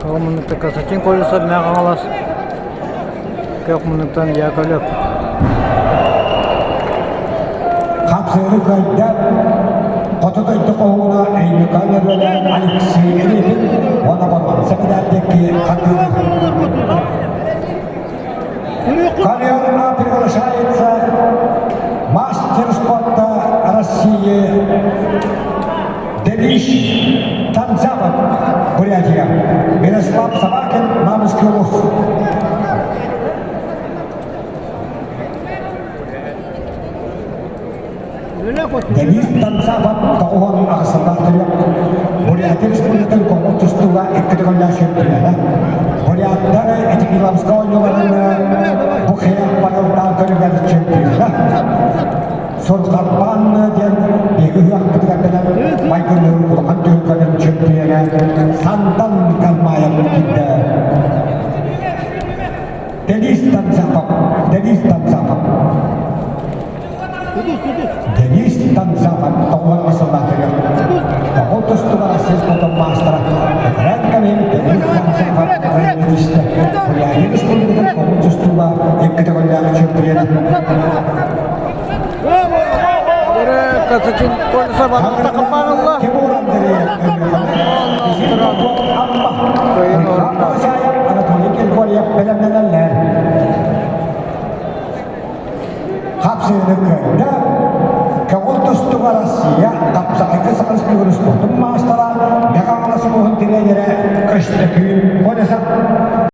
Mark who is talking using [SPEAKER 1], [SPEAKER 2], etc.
[SPEAKER 1] Ол муннукта Константин Колесов Мэҥэ Хаҥалас, Көх муннуктан Яковлев.
[SPEAKER 2] Хапсыыры кыайда Хоту дойду хоһууна Өймөкөөн өрүөлэ Алексей Репин уонна Боруонса Мэдээлдикки хардыылыыр. Ковер приглашается мастер спорта России Денис Танзапов, Бурятия. Мирослав Собакин, Мамский улус. Денис Танзапов тоҕуһун ахсыллаах төрүөх Бурятия Республикатын көҥүл тустууга икки төгүллээх чемпиона. Буряттар Этикиловска оонньууларын Бухия Павелдаан көрүгэр чемпиона. Сурхарбаан диэн биһиги ыһыахпытыгар кэлэн майгынныыр улахан түһүлгэлэрин чөмпүйүөнэ Сандан Кармаев киирдэ. Денис Танзапов, Денис Танзапов. Денис Танзапов тоҕуһан сыллаатыгар тоҕо тустуга Россия спортун маастара Экран кэмин Денис Танзапов түстэ. Бурятия Республикатын көҥүл тустууга икки төгүллээх чөмпүйүөнэ.
[SPEAKER 1] Константин Колесов атахта хаппаанылла.
[SPEAKER 2] Тимур Андреев Анатолий Григорьев бэлэмнэнэллэр. Хапсыыны кыайда көҥүл тустууга Россия хапсаҕайга Саха Республикатын спордун маастара Мэҥэ Хаҥалас улууһун тириэньэрэ Көстөкүүн Колесов.